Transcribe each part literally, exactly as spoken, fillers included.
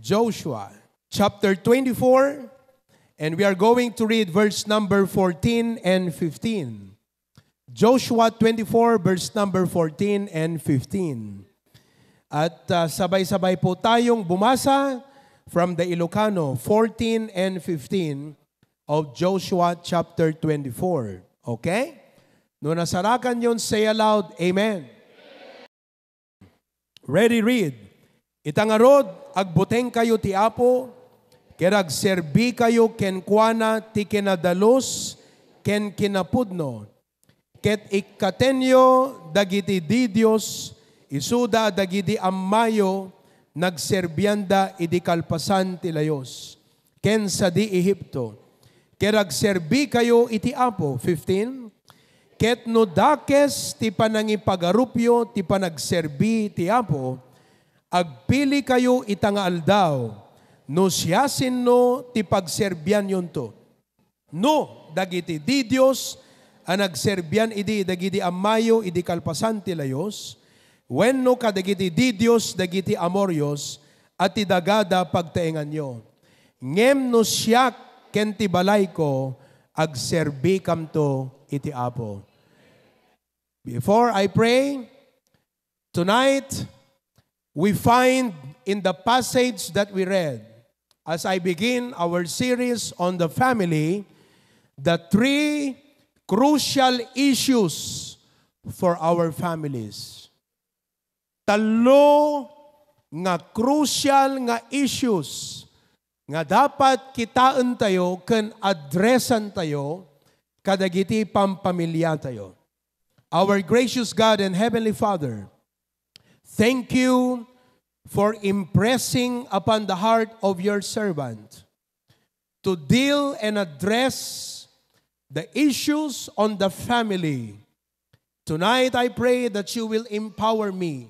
Joshua chapter twenty-four, and we are going to read verse number fourteen and fifteen. Joshua twenty-four, verse number fourteen and fifteen. At, ah, sabay-sabay po tayong bumasa from the Ilocano, fourteen and fifteen of Joshua chapter twenty-four. Okay? No nasarakan yon, say aloud, "Amen." Ready, read. Ita ngarud, agbutengkayo ti Apo, ket agserbikayo kenkuana ti kinadalus ken kinapudno, ket ikkatenyo dagiti didios, isuda dagidi ammayo nagserbianda idi kalpasan ti layos ken sadi Egipto, ket agserbikayo iti Apo. Fifteen, ket no dakes ti panangipagarupyo ti panagserbi ti Apo, agpilikayo ita nga aldaw no siasino ti pagserbianyonto. No dagiti didios a nagserbian idi dagidi ammayo idi kalpasan ti layos, wenno kadagiti didios dagiti Amorios a ti dagada pagtaenganyo. Ngem no siak ken ti balayko, agserbikamto iti Apo. Before I pray, tonight, we find in the passage that we read, as I begin our series on the family, the three crucial issues for our families. Tallo nga crucial nga issues nga dapat kitaentayo ken addressantayo kadagiti pampamiliatayo. Our gracious God and Heavenly Father, thank you for impressing upon the heart of your servant to deal and address the issues on the family. Tonight, I pray that you will empower me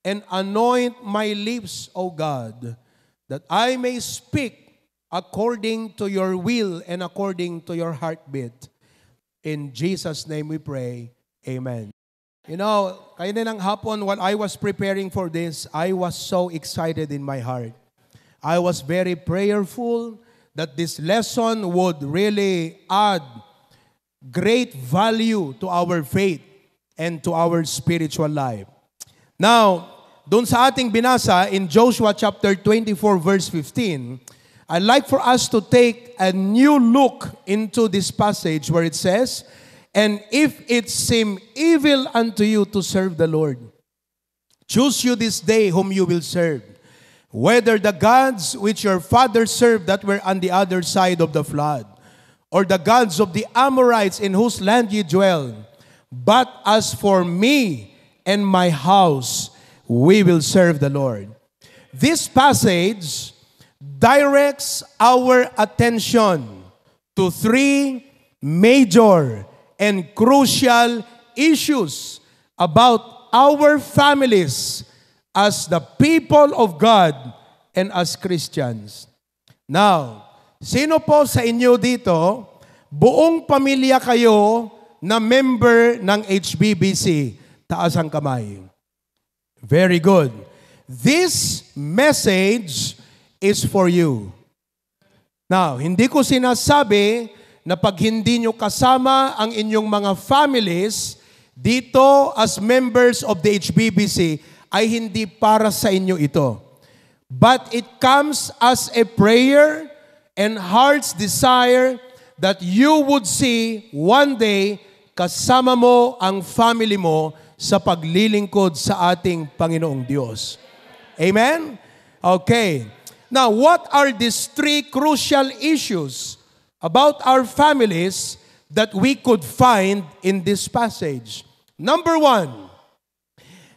and anoint my lips, O God, that I may speak according to your will and according to your heartbeat. In Jesus' name we pray. Amen. You know, kaninang hapon, while I was preparing for this, I was so excited in my heart. I was very prayerful that this lesson would really add great value to our faith and to our spiritual life. Now, dun sa ating binasa in Joshua chapter twenty-four, verse fifteen, I'd like for us to take a new look into this passage where it says, "And if it seem evil unto you to serve the Lord, choose you this day whom you will serve, whether the gods which your fathers served that were on the other side of the flood, or the gods of the Amorites in whose land ye dwell. But as for me and my house, we will serve the Lord." This passage directs our attention to three major and crucial issues about our families as the people of God and as Christians. Now, sino po sa inyo dito, buong pamilya kayo na member ng H B B C? Taas ang kamay. Very good. This message is for you. Now, hindi ko sinasabi na pag hindi nyo kasama ang inyong mga families dito as members of the H B B C, ay hindi para sa inyo ito. But it comes as a prayer and heart's desire that you would see one day kasama mo ang family mo sa paglilingkod sa ating Panginoong Diyos. Amen? Okay. Now, what are these three crucial issues about our families that we could find in this passage? Number one,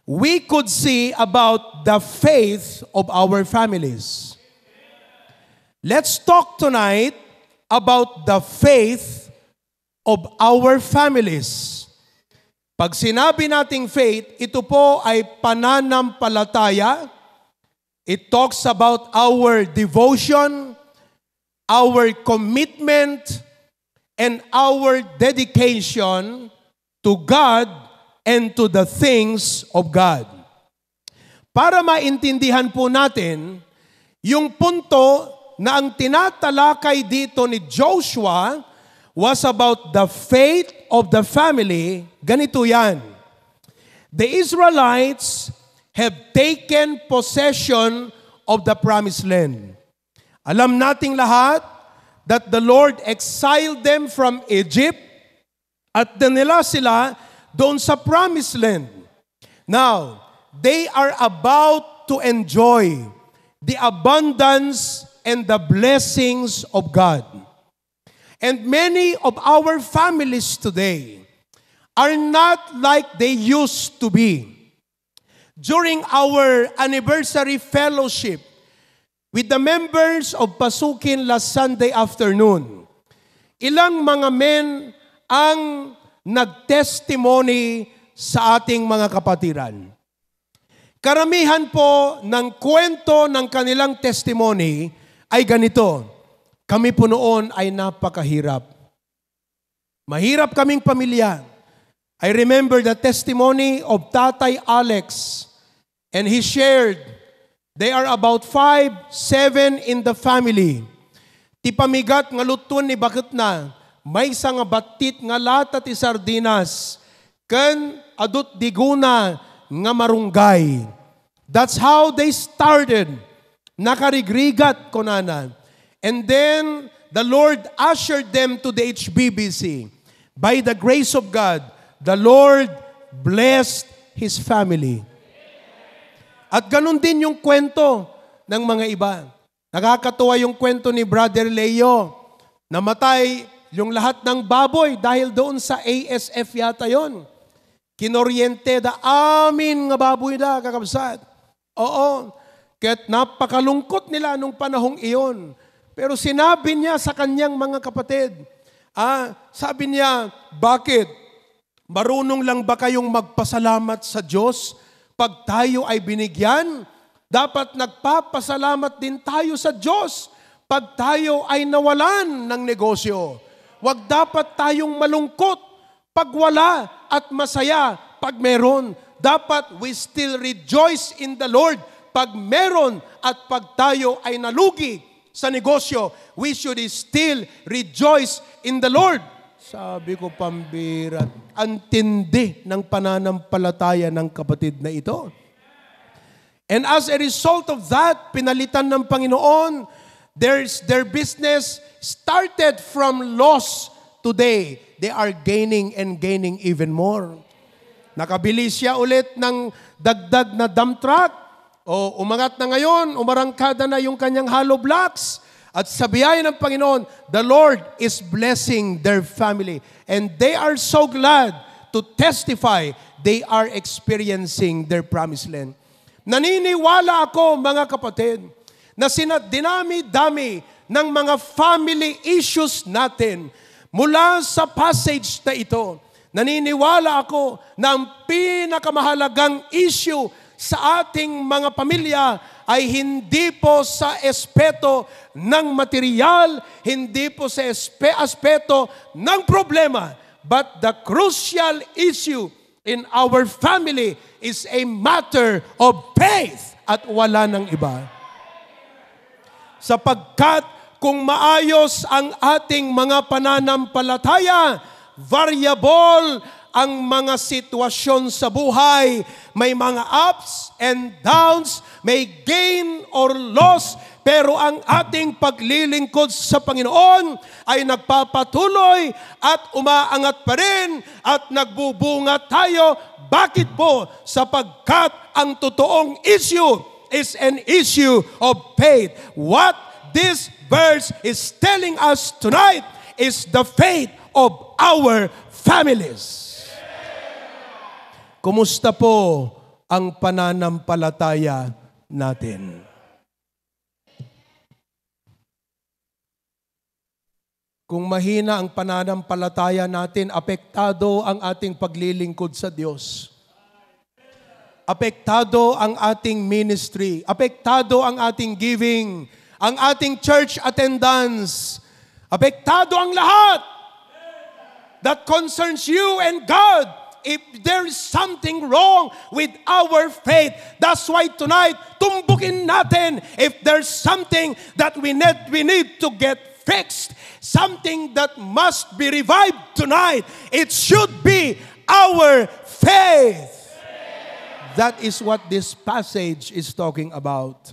we could see about the faith of our families. Let's talk tonight about the faith of our families. Pag sinabi nating faith, ito po ay pananampalataya. It talks about our devotion, our commitment, and our dedication to God and to the things of God. Para maintindihan po natin Yung punto na ang tinatalakay dito ni Joshua was about the faith of the family, ganito yan. The Israelites have taken possession of the promised land. Alam nating lahat that the Lord exiled them from Egypt at dinala sila doon sa promised land. Now, they are about to enjoy the abundance and the blessings of God. And many of our families today are not like they used to be. During our anniversary fellowship with the members of Pasukin last Sunday afternoon, ilang mga men ang nagtestimony sa ating mga kapatiran. Karamihan po ng kwento ng kanilang testimony ay ganito, "Kami po noon ay napakahirap. Mahirap kaming pamilya." I remember the testimony of Tatay Alex, and he shared, they are about five, seven in the family. Ti pamigat nga lutton ni baketna, maysa nga battit nga lata ti sardinas, ken adut diguna nga marunggay. That's how they started. Nakarigrigat, kunana. And then, the Lord ushered them to the H B B C. By the grace of God, the Lord blessed his family. At ganun din yung kwento ng mga iba. Nakakatuwa yung kwento ni Brother Leo. Namatay yung lahat ng baboy dahil doon sa A S F yata yon. Kinoryente da amin nga baboy da, kakabsat. Oo. Ket napakalungkot nila nung panahong iyon. Pero sinabi niya sa kanyang mga kapatid, ah, sabi niya, "Bakit? Marunong lang ba kayong magpasalamat sa Diyos pag tayo ay binigyan? Dapat nagpapasalamat din tayo sa Diyos pag tayo ay nawalan ng negosyo. Huwag dapat tayong malungkot pag wala at masaya pag meron. Dapat we still rejoice in the Lord pag meron at pag tayo ay nalugi sa negosyo. We should still rejoice in the Lord." Sabi ko, "Pambira, ang tindi ng pananampalataya ng kapatid na ito." And as a result of that, pinalitan ng Panginoon, their, their business started from loss. Today, they are gaining and gaining even more. Nakabili siya ulit ng dagdag na dump truck. O, umangat na ngayon, umarangkada na yung kanyang hollow blocks. At sa biyaya ng Panginoon, the Lord is blessing their family. And they are so glad to testify they are experiencing their promised land. Naniniwala ako, mga kapatid, na sina-, dinami-dami ng mga family issues natin mula sa passage na ito. Naniniwala ako na ang pinakamahalagang issue sa ating mga pamilya ay hindi po sa aspeto ng material, hindi po sa espe-, aspeto ng problema, but the crucial issue in our family is a matter of faith at wala nang iba. Sapagkat kung maayos ang ating mga pananampalataya, variable ang mga sitwasyon sa buhay. May mga ups and downs, may gain or loss, pero ang ating paglilingkod sa Panginoon ay nagpapatuloy at umaangat pa rin at nagbubunga tayo. Bakit po? Sapagkat ang totoong issue is an issue of faith. What this verse is telling us tonight is the faith of our families. Kumusta po ang pananampalataya natin? Kung mahina ang pananampalataya natin, apektado ang ating paglilingkod sa Diyos. Apektado ang ating ministry. Apektado ang ating giving. Ang ating church attendance. Apektado ang lahat that concerns you and God. if there is something wrong with our faith. That's why tonight, tumbukin natin if there's something that we need, we need to get fixed, something that must be revived tonight. It should be our faith. That is what this passage is talking about.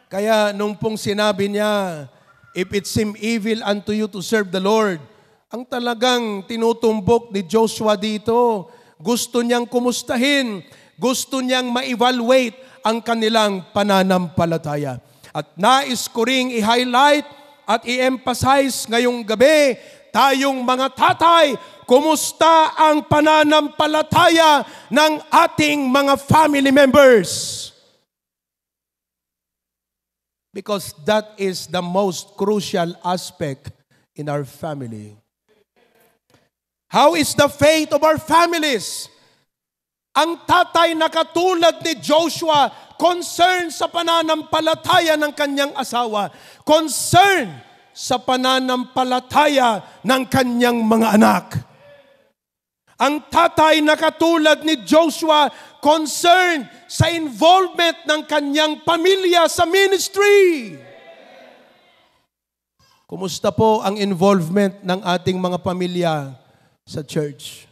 Kaya nung pong sinabi niya, "If it seem evil unto you to serve the Lord," ang talagang tinutumbok ni Joshua dito, gusto niyang kumustahin, gusto niyang ma-evaluate ang kanilang pananampalataya. At nais ko ring i-highlight at i-emphasize ngayong gabi, tayong mga tatay, kumusta ang pananampalataya ng ating mga family members? Because that is the most crucial aspect in our family. How is the faith of our families? Ang tatay na katulad ni Joshua, concern sa pananampalataya ng kanyang asawa, concern sa pananampalataya ng kanyang mga anak. Ang tatay na katulad ni Joshua, concern sa involvement ng kanyang pamilya sa ministry. Kumusta po ang involvement ng ating mga pamilya sa church?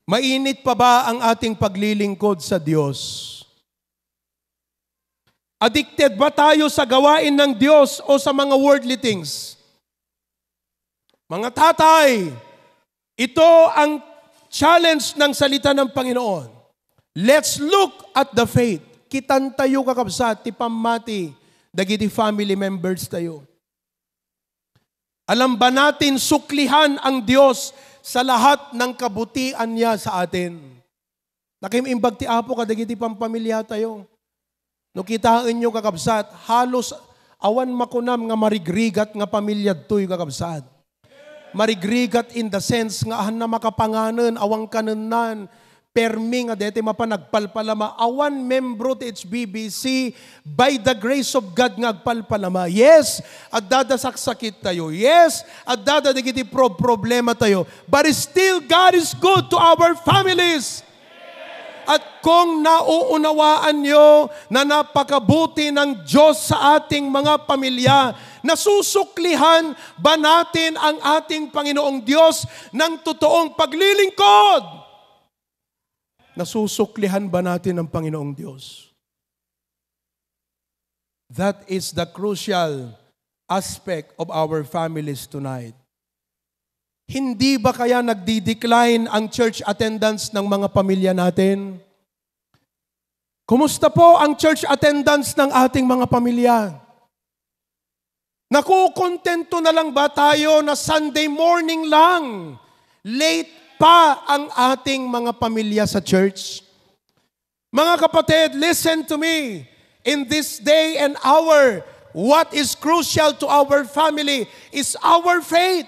Mainit pa ba ang ating paglilingkod sa Diyos? Addicted ba tayo sa gawain ng Diyos o sa mga worldly things? Mga tatay, ito ang challenge ng salita ng Panginoon. Let's look at the faith. Kitan tayo, kakabsat, ti pammati dagiti family members tayo. Alam ba natin suklihan ang Diyos sa lahat ng kabutian niya sa atin? Nakimimbag ti Apo kadagiti pampamilya tayo. No kitaenyo, kakabsat, halos awan makunam nga marigrigat nga pamilya ditoy, kakabsat. Marigrigat in the sense nga ahanna makapanganen, awan kanennan, permi nga deti mapan agpalpalama. Awan membro ti H B B C by the grace of God nga agpalpalama. Yes, addada saksakit tayo. Yes, addada dagiti prob-, problema tayo. But still, God is good to our families. At kung nauunawaan nyo na napakabuti ng Diyos sa ating mga pamilya, nasusuklihan ba natin ang ating Panginoong Diyos ng totoong paglilingkod? Nasusuklihan ba natin ang Panginoong Diyos? That is the crucial aspect of our families tonight. Hindi ba kaya nagdi-decline ang church attendance ng mga pamilya natin? Kumusta po ang church attendance ng ating mga pamilya? Nakukontento na lang ba tayo na Sunday morning lang, late pa ang ating mga pamilya sa church? Mga kapatid, listen to me. In this day and hour, what is crucial to our family is our faith.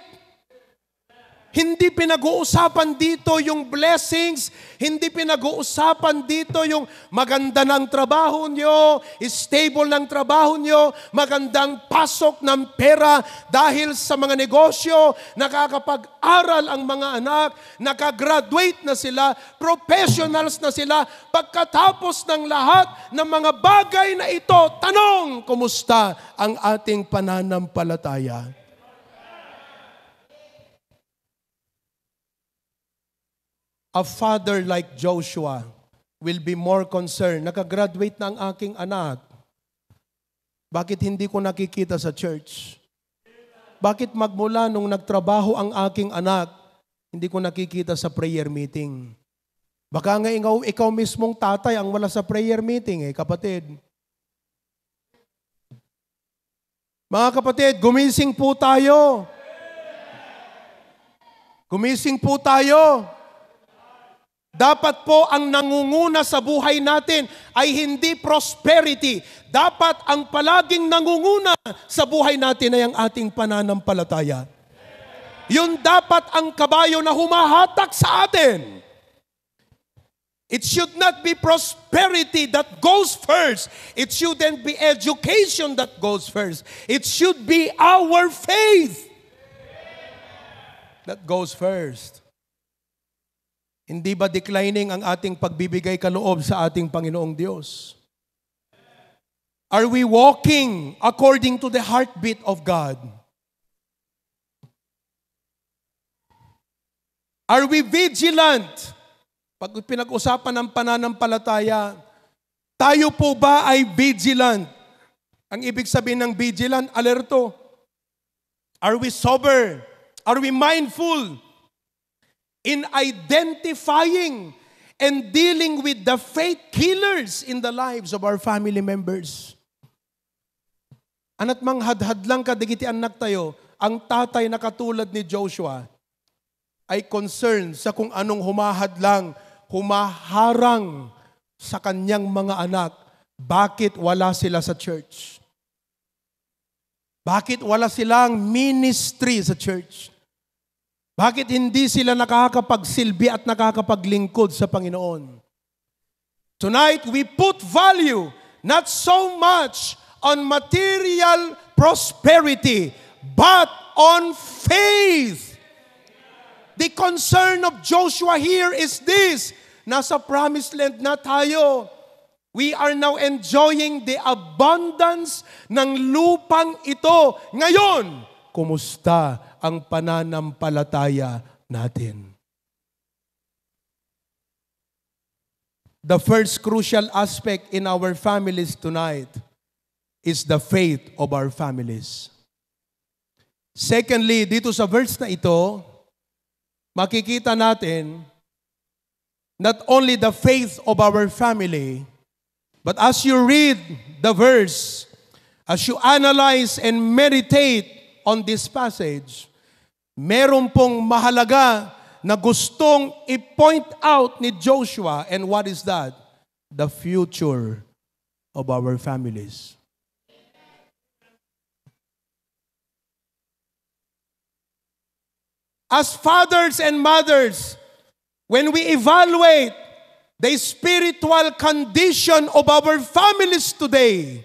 Hindi pinag-uusapan dito yung blessings, hindi pinag-uusapan dito yung maganda na ang trabaho nyo, stable na ang trabaho nyo, magandang pasok ng pera dahil sa mga negosyo, nakakapag-aral ang mga anak, nakagraduate na sila, professionals na sila. Pagkatapos ng lahat ng mga bagay na ito, tanong, kumusta ang ating pananampalataya? A father like Joshua will be more concerned, "Nakagraduate na ang aking anak. Bakit hindi ko nakikita sa church? Bakit magmula nung nagtrabaho ang aking anak, hindi ko nakikita sa prayer meeting?" Baka nga ikaw, ikaw mismong tatay ang wala sa prayer meeting, eh, kapatid. Mga kapatid, gumising po tayo. Gumising po tayo. Dapat po ang nangunguna sa buhay natin ay hindi prosperity. Dapat ang palaging nangunguna sa buhay natin ay ang ating pananampalataya. Yun dapat ang kabayo na humahatak sa atin. It should not be prosperity that goes first. It shouldn't be education that goes first. It should be our faith that goes first. Hindi ba declining ang ating pagbibigay kaloob sa ating Panginoong Diyos? Are we walking according to the heartbeat of God? Are we vigilant? Pag pinag-usapan ang pananampalataya, tayo po ba ay vigilant? Ang ibig sabihin ng vigilant, alerto. Are we sober? Are we mindful in identifying and dealing with the faith killers in the lives of our family members? Ania ti manghadhadlang kadagiti annaktayo, ang tatay na katulad ni Joshua ay concerned sa kung anong humahadlang, humaharang sa kanyang mga anak. Bakit wala sila sa church? Bakit wala silang ministry sa church? Bakit hindi sila nakakapagsilbi at nakakapaglingkod sa Panginoon? Tonight, we put value not so much on material prosperity, but on faith. The concern of Joshua here is this. Nasa promised land na tayo. We are now enjoying the abundance ng lupang ito. Ngayon, kumusta ang pananampalataya natin? The first crucial aspect in our families tonight is the faith of our families. Secondly, dito sa verse na ito, makikita natin not only the faith of our family, but as you read the verse, as you analyze and meditate on this passage, meron pong mahalaga na gustong i-point out ni Joshua, and what is that? The future of our families. As fathers and mothers, when we evaluate the spiritual condition of our families today,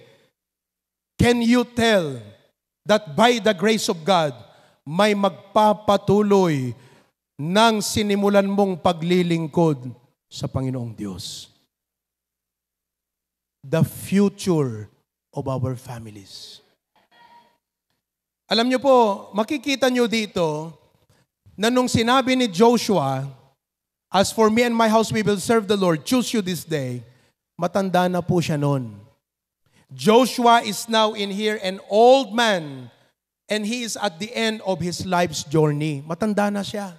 can you tell that by the grace of God, may magpapatuloy ng sinimulan mong paglilingkod sa Panginoong Diyos? The future of our families. Alam niyo po, makikita niyo dito na nung sinabi ni Joshua, "As for me and my house, we will serve the Lord. Choose you this day." Matanda na po siya noon. Joshua is now in here, an old man, and he is at the end of his life's journey. Matanda na siya.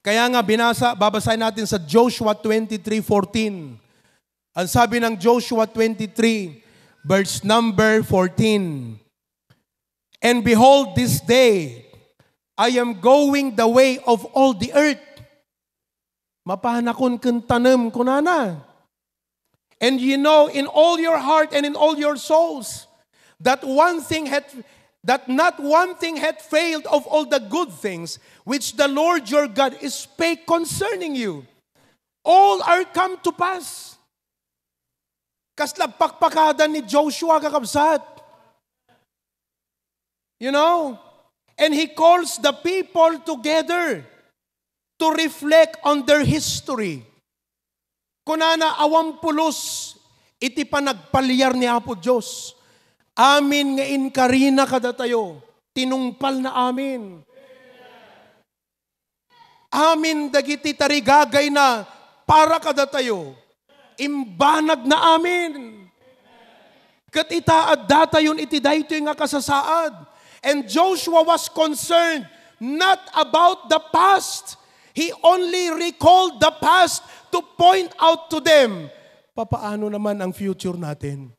Kaya nga binasa, babasahin natin sa Joshua twenty-three fourteen. Ang sabi ng Joshua twenty-three, verse number fourteen, "And behold, this day I am going the way of all the earth." Mapanakon ken tanem, kunana. And you know in all your heart and in all your souls that one thing had that not one thing had failed of all the good things which the Lord your God spake concerning you. All are come to pass. Kasla pakpakadan ni Joshua, kakabsat. You know? And he calls the people together to reflect on their history. Kunana, awan pulos iti panagpaliar ni Apo Dios. Amin nga inkarina kadatayo, tinungpal na amin. Amin dagiti tarigagayna para kadatayo, imbanag na amin. Ket ita, addatayon iti daytoy nga kasasaad. And Joshua was concerned not about the past. He only recalled the past to point out to them, papaano naman ang future natin?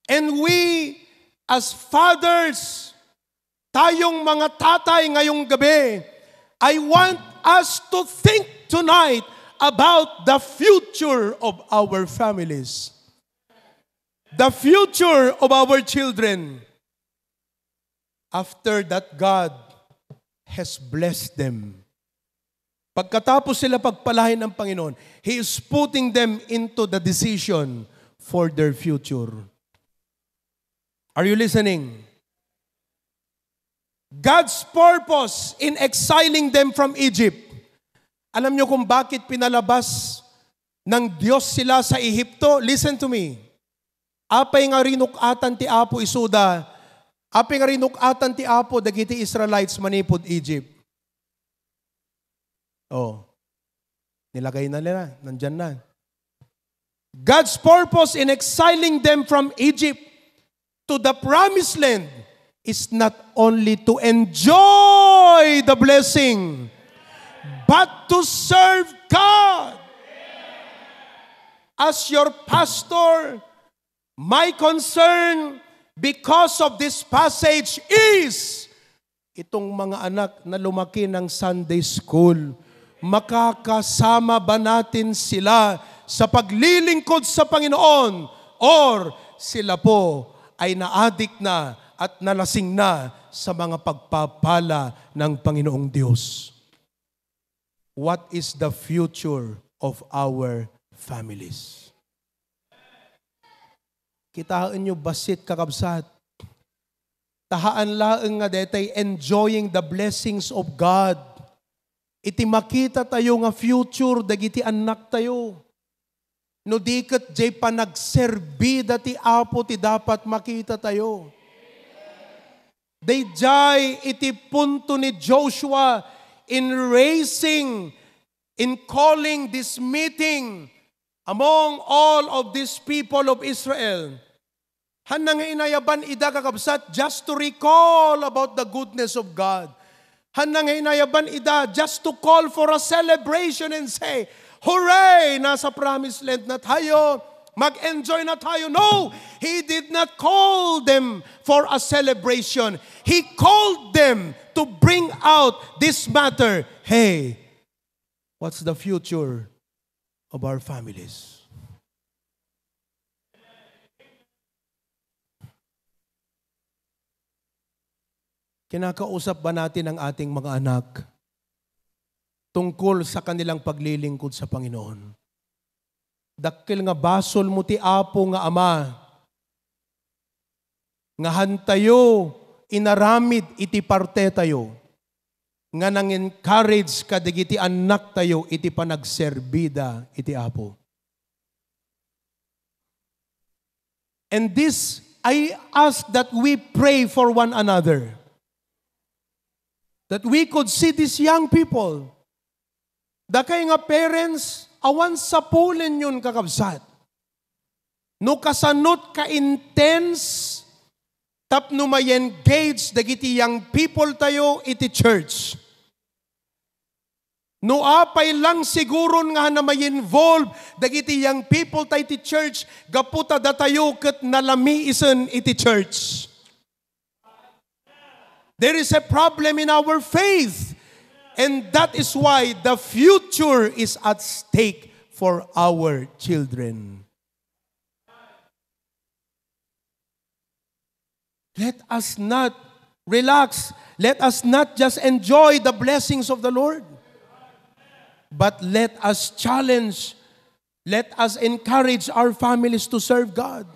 And we, as fathers, tayong mga tatay ngayong gabi, I want us to think tonight about the future of our families, the future of our children. After that, God has blessed them. Pagkatapos sila pagpalain ng Panginoon, He is putting them into the decision for their future. Are you listening? God's purpose in exiling them from Egypt. Alam niyo kung bakit pinalabas ng Diyos sila sa Ehipto? Listen to me. Apay nga rinuk-atan ti Apo isuda, apay nga rinuk-atan ti Apo dagiti Israelites manipud Egypt. Oh. Nilagay na nila, nandyan na. God's purpose in exiling them from Egypt to the promised land is not only to enjoy the blessing, but to serve God. As your pastor, my concern because of this passage is itong mga anak na lumaki ng Sunday school, makakasama ba natin sila sa paglilingkod sa Panginoon, or sila po ay naadik na at nalasing na sa mga pagpapala ng Panginoong Diyos? What is the future of our families? Kitaen niyo, bassit, kakabsat. Tahaan laeng nga detay enjoying the blessings of God. Iti makita tayo nga future dagiti annak tayo. No di ket jay panagserbi dati Apo ti dapat makita tayo. Dayjay iti punto ni Joshua in raising, in calling this meeting among all of these people of Israel. Hanna nga inayaban ida, kakabsat, just to recall about the goodness of God. Hanna nga inayaban ida just to call for a celebration and say, "Hooray! Nasa promised land na tayo. Mag-enjoy na tayo." No! He did not call them for a celebration. He called them to bring out this matter. Hey, what's the future of our families? Kinakausap ba natin ang ating mga anak tungkol sa kanilang paglilingkod sa Panginoon? Dakkel nga basol mo ti Apo nga Ama, nga hantayo inaramid iti partetayo, nga nang-encourage kadagiti annaktayo iti panagserbida iti Apo. And this, I ask that we pray for one another. That we could see these young people. Dakay nga parents, awan sapulenyon, kakabsat. No kasanot ka intense tapno ma-engage dagiti young people tayo iti church. No apay lang siguron nga na ma-involve dagiti young people tayo iti church, gapu ta datayo ket nalamiisen iti church. There is a problem in our faith, and that is why the future is at stake for our children. Let us not relax. Let us not just enjoy the blessings of the Lord, but let us challenge, let us encourage our families to serve God.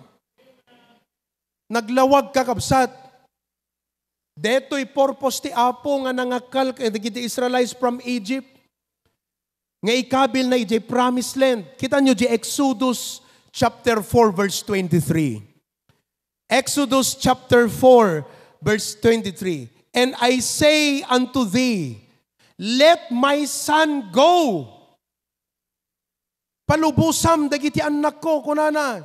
Naglawag, kakabsat. Detoy purpose ti Apo nga nangakkal kadagiti Israelites from Egypt, nga ikabilna idiay promised land. Kita nyo di Exodus chapter four, verse twenty-three. Exodus chapter four, verse twenty-three. "And I say unto thee, let my son go." Palubosam dagiti annakko, kunana,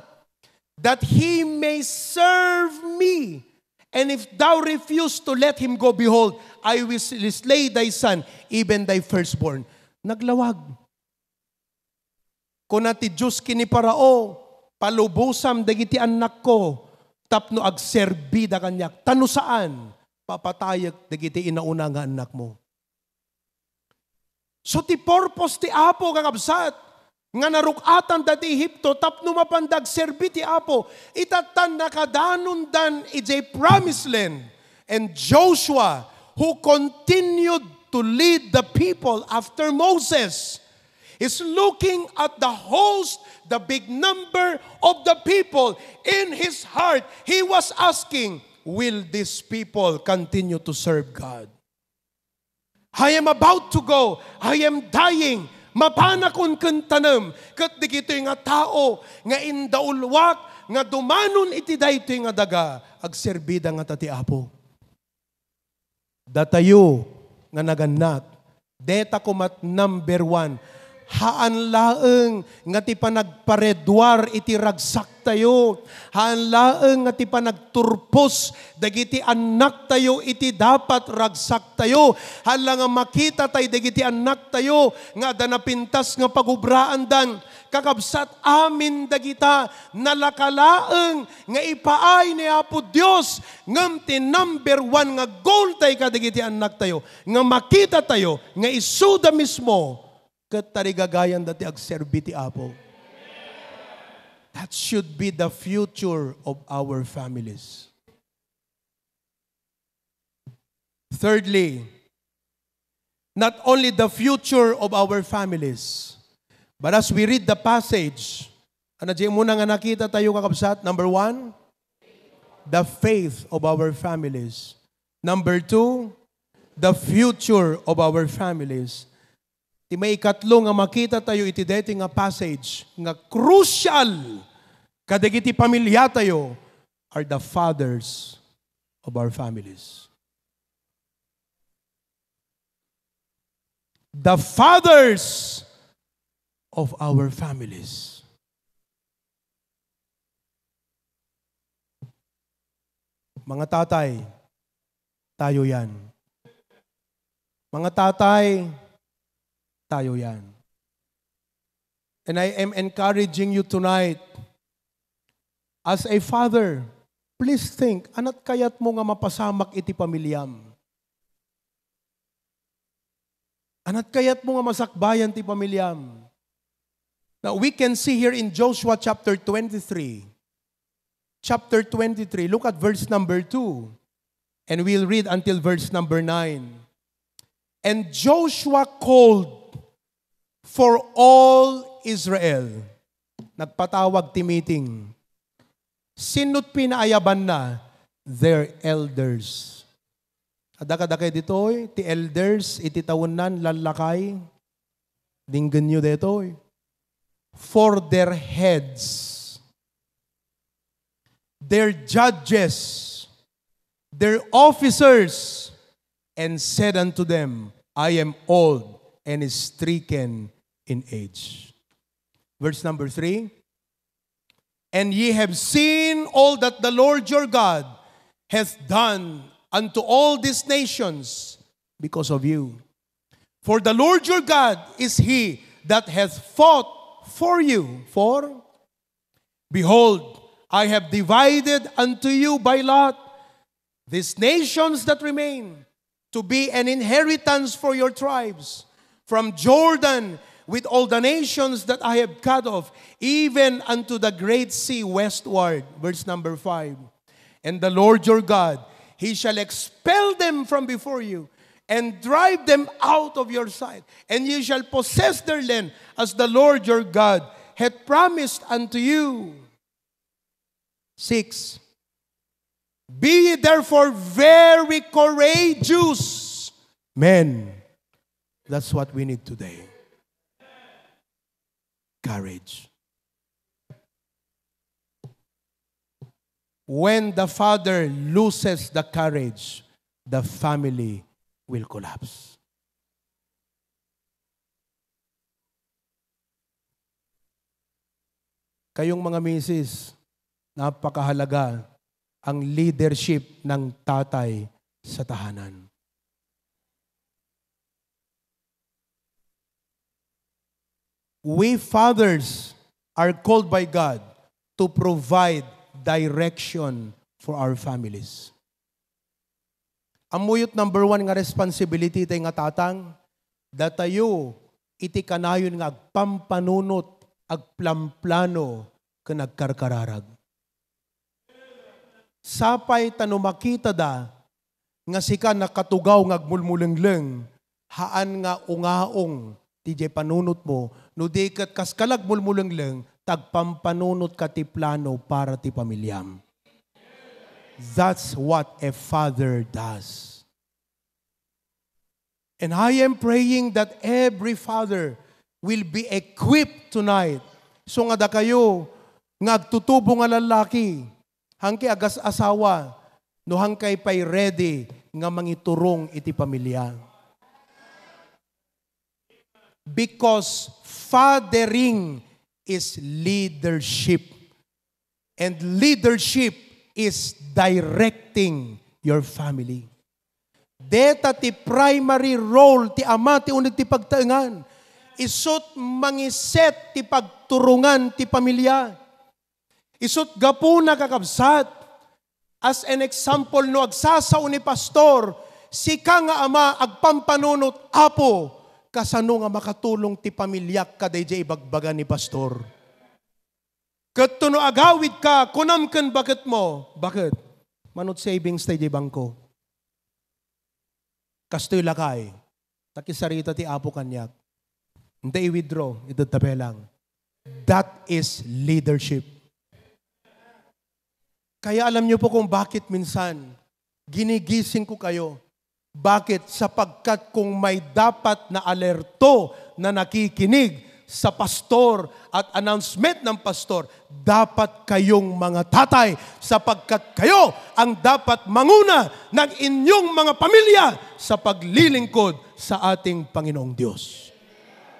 "that he may serve me. And if thou refuse to let him go, behold, I will slay thy son, even thy firstborn." Naglawag. Kuna ti Dios ken ni Parao, "Palubosam dagiti annakko tapno agserbida kaniak. Ta no saan, papatayek dagiti inauna nga annakmo." So, ti purpose ti Apo, kakabsat, nga naruk-atan dati Egipto tapno mapanda agserbi ti Apo, ita ta nakadanondan idiay promised land. And Joshua, who continued to lead the people after Moses, is looking at the host, the big number of the people. In his heart, he was asking, will these people continue to serve God? I am about to go. I am dying. Mapanakon ken tanem. Ket dagitoy nga tao nga indauluak nga dumanon iti daytoy nga daga, agserbida ngata ti Apo. Datayo nga nagannak, deta koma ti number one. Haan laeng nga ti panagpareduar iti ragsaktayo. Haan laeng nga ti panagturpos dagiti annaktayo iti dapat ragsaktayo. Haan la nga makita tay dagiti annaktayo nga adda napintas nga pagubraandan. Kakabsat, amin dagita nalaka laeng nga ipaay ni Apo Dios, ngem ti number one nga goal tay kadagiti annaktayo, nga makita tayo nga isuda mismo ket tarigagayanda ti agserbi ti Apo. That should be the future of our families. Thirdly, not only the future of our families, but as we read the passage, ano di muna nga nakita tayo, kakabsat? Number one, the faith of our families. Number two, the future of our families. Ti maikatlo nga makita tayo iti daytoy nga passage nga crucial kadagiti pamilya tayo are the fathers of our families. The fathers of our families. Mga tatay, tayo yan. Mga tatay, tayo yan. And I am encouraging you tonight, as a father, please think, anat kayat mo nga mapasamak iti pamilyam? Anat kayat mo nga masakbayan ti pamilyam? Now, we can see here in Joshua chapter twenty-three. Chapter twenty-three, look at verse number two. And we'll read until verse number nine. And Joshua called for all Israel. Nagpatawag ti meeting. Sino't pinaayabanna? Their elders. Adda kadakay ditoy, ti elders, iti tawennan, lallakay. Dinggenyo ditoy. For their heads, their judges, their officers, and said unto them, I am old and stricken in age. Verse number three. And ye have seen all that the Lord your God hath done unto all these nations because of you. For the Lord your God is he that hath fought for you. For behold, I have divided unto you by lot these nations that remain to be an inheritance for your tribes, from Jordan with all the nations that I have cut off, even unto the great sea westward. Verse number five. And the Lord your God, he shall expel them from before you and drive them out of your sight, and you shall possess their land as the Lord your God hath promised unto you. Six. Be ye therefore very courageous men. That's what we need today. Courage. When the father loses the courage, the family will collapse. Kayong mga misis, napakahalaga ang leadership ng tatay sa tahanan. We fathers are called by God to provide direction for our families. Ammok, number one nga responsibility tay nga tatang, datayo iti kanayon nga agpampanunot, agplamplano, ken agkarkararag. Sapay ta no makitada nga sika nakatugaw nga agmulmulengleng, haan nga ungaong ti diay panunotmo, no di ket kaska la agmulmulengleng, ta agpampanunotka ti plano para ti pamiliam. That's what a father does. And I am praying that every father will be equipped tonight. So nga dakayo nga agtutubo nga lalaki, hangkay agas-asawa, no hangkay pay ready nga mangiturong iti pamilya. Because fathering is leadership. And leadership is directing your family. Deta ti primary role ti ama ti uneg ti pagtaengan. Isut' mangiset ti pagturongan ti pamilya. Isut' gapuna, kakabsat, as an example, no agsasao ni pastor, sika nga ama, agpampanunot, "Apo, kasano nga makatulong ti pamiliak kadaydiay ibagbaga ni pastor?" Ket no agawidka, kunam ken baketmo, "Baket? Manut savings tay diay bangko." Kastoy lakay, ta kisarita ti Apo kaniak. Inta i-withdraw, itedta pay lang. That is leadership. Kaya alam niyo po kung bakit minsan ginigising ko kayo. Bakit? Sapagkat kung may dapat na alerto na nakikinig sa pastor at announcement ng pastor, dapat kayong mga tatay, sapagkat kayo ang dapat manguna ng inyong mga pamilya sa paglilingkod sa ating Panginoong Diyos.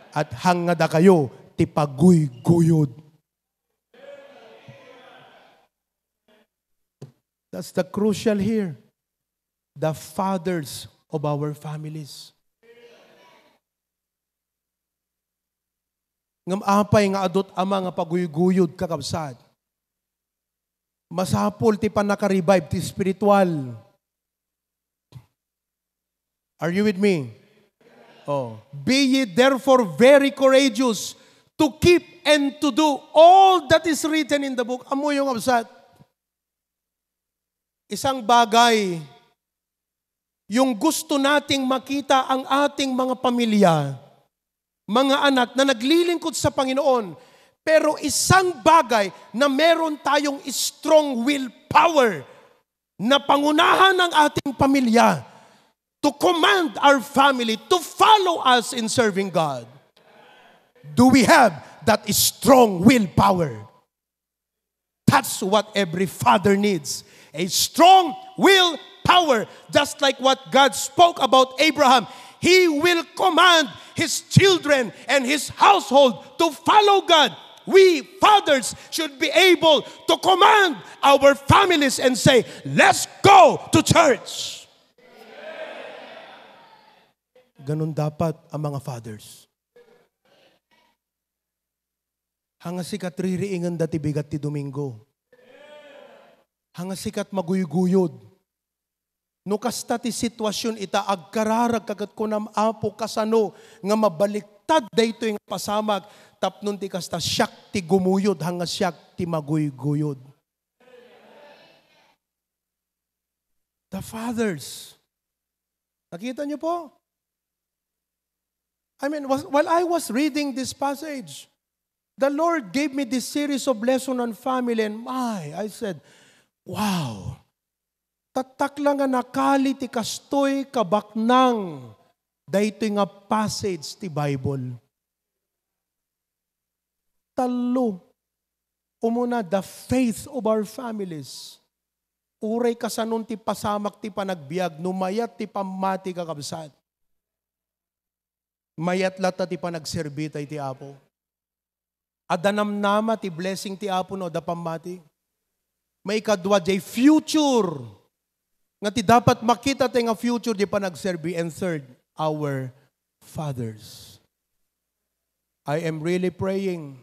At hangngada kayo ti paguyguyod. That's the crucial here. The fathers of our families. Ngem apay nga adut ama nga paguyguyod, kakabsat? Masapul ti pannaka-revive ti spiritual. Are you with me? Oh. "Be ye therefore very courageous to keep and to do all that is written in the book." Ammoyo, kakabsat? Isang bagay, yung gusto nating makita ang ating mga pamilya, mga anak na naglilingkod sa Panginoon, pero isang bagay na meron tayong strong willpower na pangunahan ang ating pamilya to command our family to follow us in serving God. Do we have that strong willpower? That's what every father needs. A strong will power. Just like what God spoke about Abraham. He will command his children and his household to follow God. We fathers should be able to command our families and say, "Let's go to church." Ganun dapat ang mga fathers. Hanga sikat ririingen da ti bigat ti Domingo. Hanga sikat maguyguyod. No kasta ti sitwasyon ita, agkararag ka ket kunam, "Apo, kasano nga mabaliktad daytoy nga pasamak?" Tapno ti kasta, siak ti gumuyod, hanga siak ti maguyguyod. The fathers. Nakita niyo po? I mean, was, while I was reading this passage, the Lord gave me this series of lesson on family, and my, I said, "Wow! Tattakla nga nakali ti kastoy kabaknang daytoy nga passage ti Bible." Tallo. Umuna, the faith of our families. Uray kasanon ti pasamak ti panagbiag, no mayat ti pammati, kakabsat. Mayat latta ti panagserbi ta iti Apo. Adda namnama ti blessing ti Apo no adda pammati. Maikadua, diay future. Nga ti dapat makita tayo nga future, diay panagserbi. And third, our fathers. I am really praying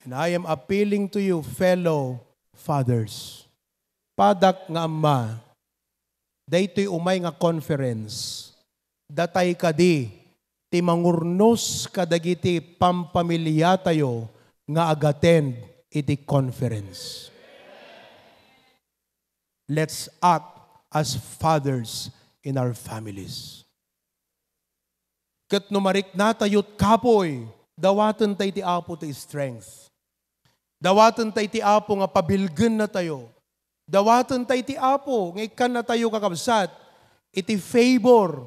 and I am appealing to you, fellow fathers. Padak nga amma, daytoy umay nga conference, datay kadi ti mangurnos kadagiti pampamiliatayo nga agattend iti conference. Let's act as fathers in our families. Ket no mariknatayo't kapoy, dawaten tay ti Apo ti strength. Dawaten tay ti Apo nga pabilgennatayo. Dawatenta iti Apo nga ikkannatayo, kakabsat, iti favor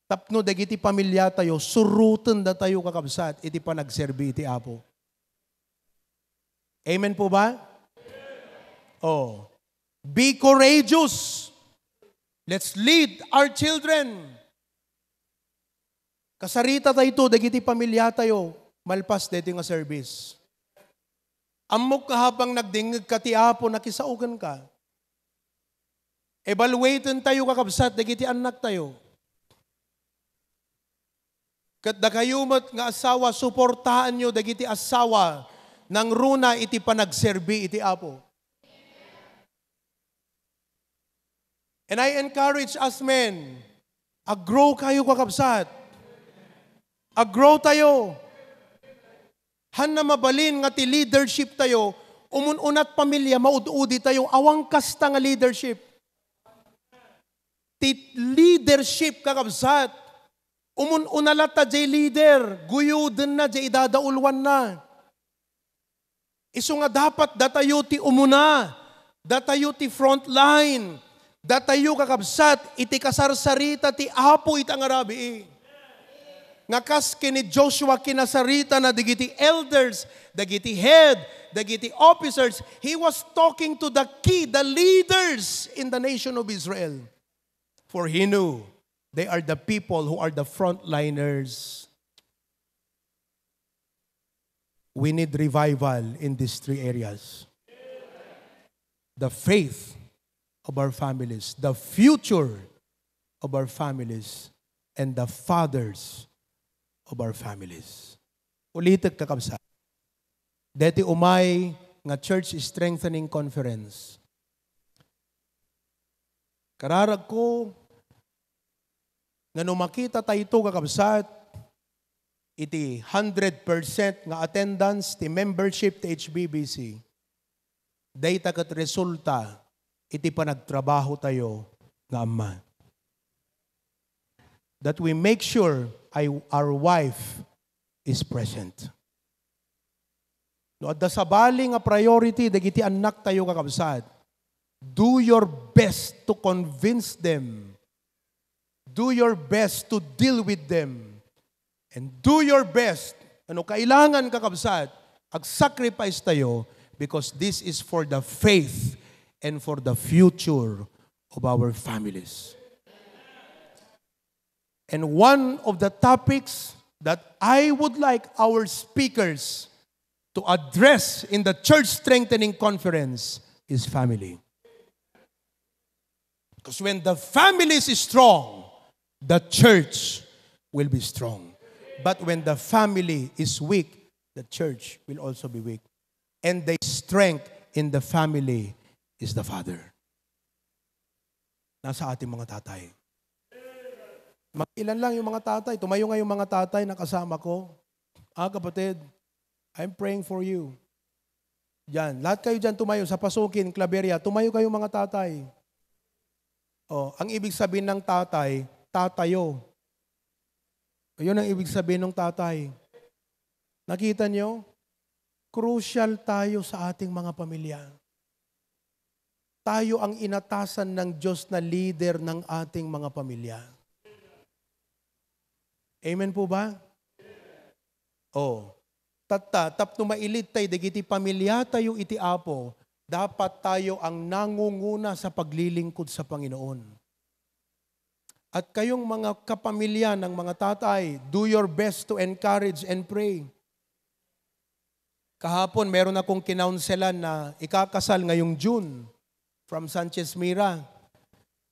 tapno dagiti pamiliatayo, surotendatayo, kakabsat, iti panagserbi iti Apo. Amen po ba? Oh. Be courageous. Let's lead our children. Kasaritatayto dagiti pamiliatayo malpas daytoy nga service. Ammok, kaapang nagdingngegka ti Apo, nakisao kenka. Evaluatentayo, kakabsat, dagiti annaktayo. Ket dakayo met nga asawa, suportaanyo dagiti asawa nangruna iti panagserbi iti Apo. And I encourage us men, ag-grow kayo, kakabsat. Ag-grow tayo. Hanna mabalin nga ti leadership tayo, umun-unat pamilya, maud-uditayo, awan kasta nga leadership. Ti leadership, kakabsat, umun-una latta jay leader, guyodenna jay idadauluanna. Isu nga dapat datayo ti umuna, datayo ti frontline, datayo, kakabsat, iti kasarsarita ti Apo ita nga rabii. Nga kas ken ni Joshua, kinasaritana dagiti elders, dagiti head, dagiti officers. He was talking to the key, the leaders in the nation of Israel. For he knew they are the people who are the frontliners. We need revival in these three areas. The faith of our families, the future of our families, and the fathers of our families. Ulitek, kakabsat. Deti umay nga Church Strengthening Conference. Kararagko nga no makitatayto, kakabsat, iti hundred percent nga attendance ti membership ti H B B C, dayta ket resulta iti panagtrabahotayo nga amma. That we make sure I, our wife is present. No adda sabali nga priority dagiti annaktayo, kakabsat, do your best to convince them. Do your best to deal with them. And do your best. Ano kailangan, kakabsat, ag-sacrifice tayo because this is for the faith and for the future of our families. And one of the topics that I would like our speakers to address in the Church Strengthening Conference is family. Because when the family is strong, the church will be strong. But when the family is weak, the church will also be weak. And the strength in the family is the father. Nasa ating mga tatay. Mag-ilan lang yung mga tatay. Tumayo nga yung mga tatay na kasama ko. Ah, kapatid, I'm praying for you. Diyan, lahat kayo diyan tumayo sa Pasukin, Claveria, tumayo kayo, mga tatay. Oh, ang ibig sabihin ng tatay, tatayo. Yun ang ibig sabihin ng tatay. Nakita nyo? Crucial tayo sa ating mga pamilya. Tayo ang inatasan ng Diyos na leader ng ating mga pamilya. Amen po ba? Oh. Tatta, tapno mailid tay dagiti pamilya tayo iti Apo, dapat tayo ang nangunguna sa paglilingkod sa Panginoon. At kayong mga kapamilya ng mga tatay, do your best to encourage and pray. Kahapon, meron akong kinounselan na ikakasal ngayong June from Sanchez Mira.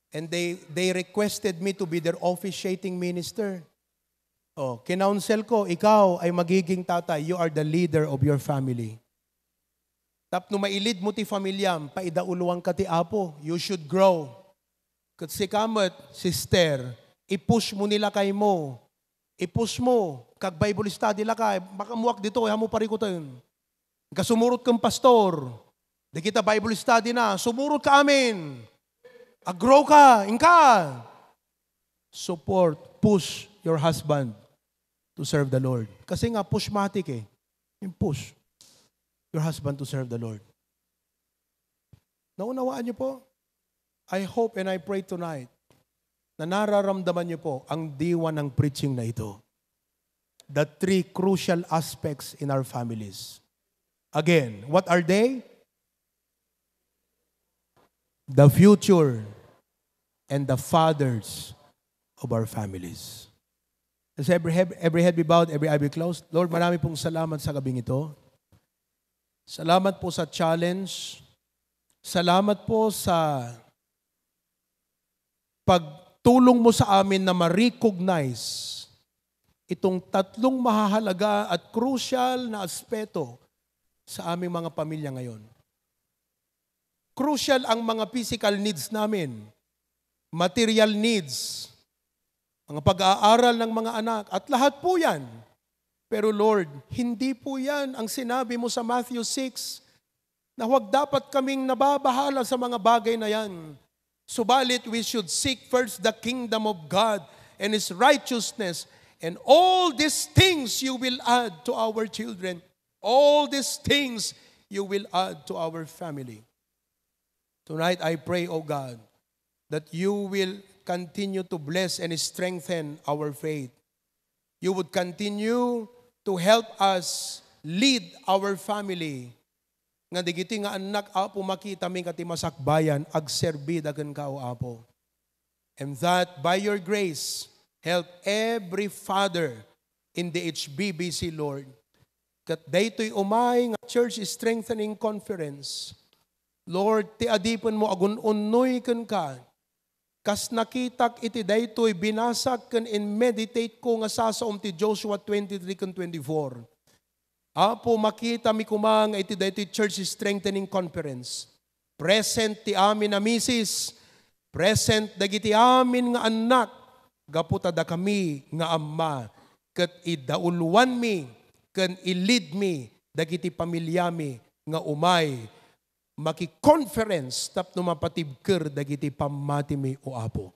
And they, they requested me to be their officiating minister. Oh, kinounsel ko, ikaw ay magiging tatay. You are the leader of your family. Tapno mailid mo ti familiam, paidauluan ka ti Apo. You should grow. Ket sika met, sister, i-push mo ni lakay mo. I-push mo. Kag Bible study lakay, makamuak dito, hamu parikuten. Kasumurot ken pastor. Dagita Bible study na, sumurot ka amin. Ag-grow ka, inka. Support, push your husband to serve the Lord. Kasi nga, pushmatic eh. Yung push your husband to serve the Lord. Naunawaan niyo po? I hope and I pray tonight na nararamdaman niyo po ang diwa ng preaching na ito. The three crucial aspects in our families. Again, what are they? The future and the fathers of our families. Let's every head, every head be bowed, every eye be closed. Lord, marami pong salamat sa gabing ito. Salamat po sa challenge. Salamat po sa pagtulong mo sa amin na ma-recognize itong tatlong mahahalaga at crucial na aspeto sa aming mga pamilya ngayon. Crucial ang mga physical needs namin, material needs, mga pag-aaral ng mga anak, at lahat po yan. Pero Lord, hindi po yan ang sinabi mo sa Matthew six, na huwag dapat kaming nababahala sa mga bagay na yan. Subalit, we should seek first the kingdom of God and His righteousness, and all these things you will add to our children. All these things you will add to our family. Tonight, I pray, O God, that you will continue to bless and strengthen our faith. You would continue to help us lead our family. Nga digiti nga annak, Apo, makitami nga ti masakbayan, agserbi da kenka, O Apo. And that by your grace, help every father in the H B B C, Lord. Ket daytoy umay nga church strengthening conference, Lord, ti adipen mo agun-unnoy kenka. Kas nakitak iti daytoy binasak ken inmeditate ko nga sasaom ti Joshua twenty-three ken twenty-four. Apo, makitami koma nga iti daytoy church strengthening conference, present ti amin a misis, present dagiti amin nga annak, gapu ta dakami nga amma, ket idauluanmi ken i-leadmi dagiti pamilyami nga umay maki-conference tapno mapatibker dagiti pammatimi, O Apo.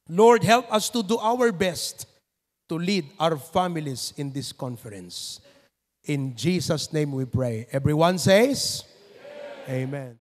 Lord, help us to do our best to lead our families in this conference. In Jesus' name we pray. Everyone says, Amen.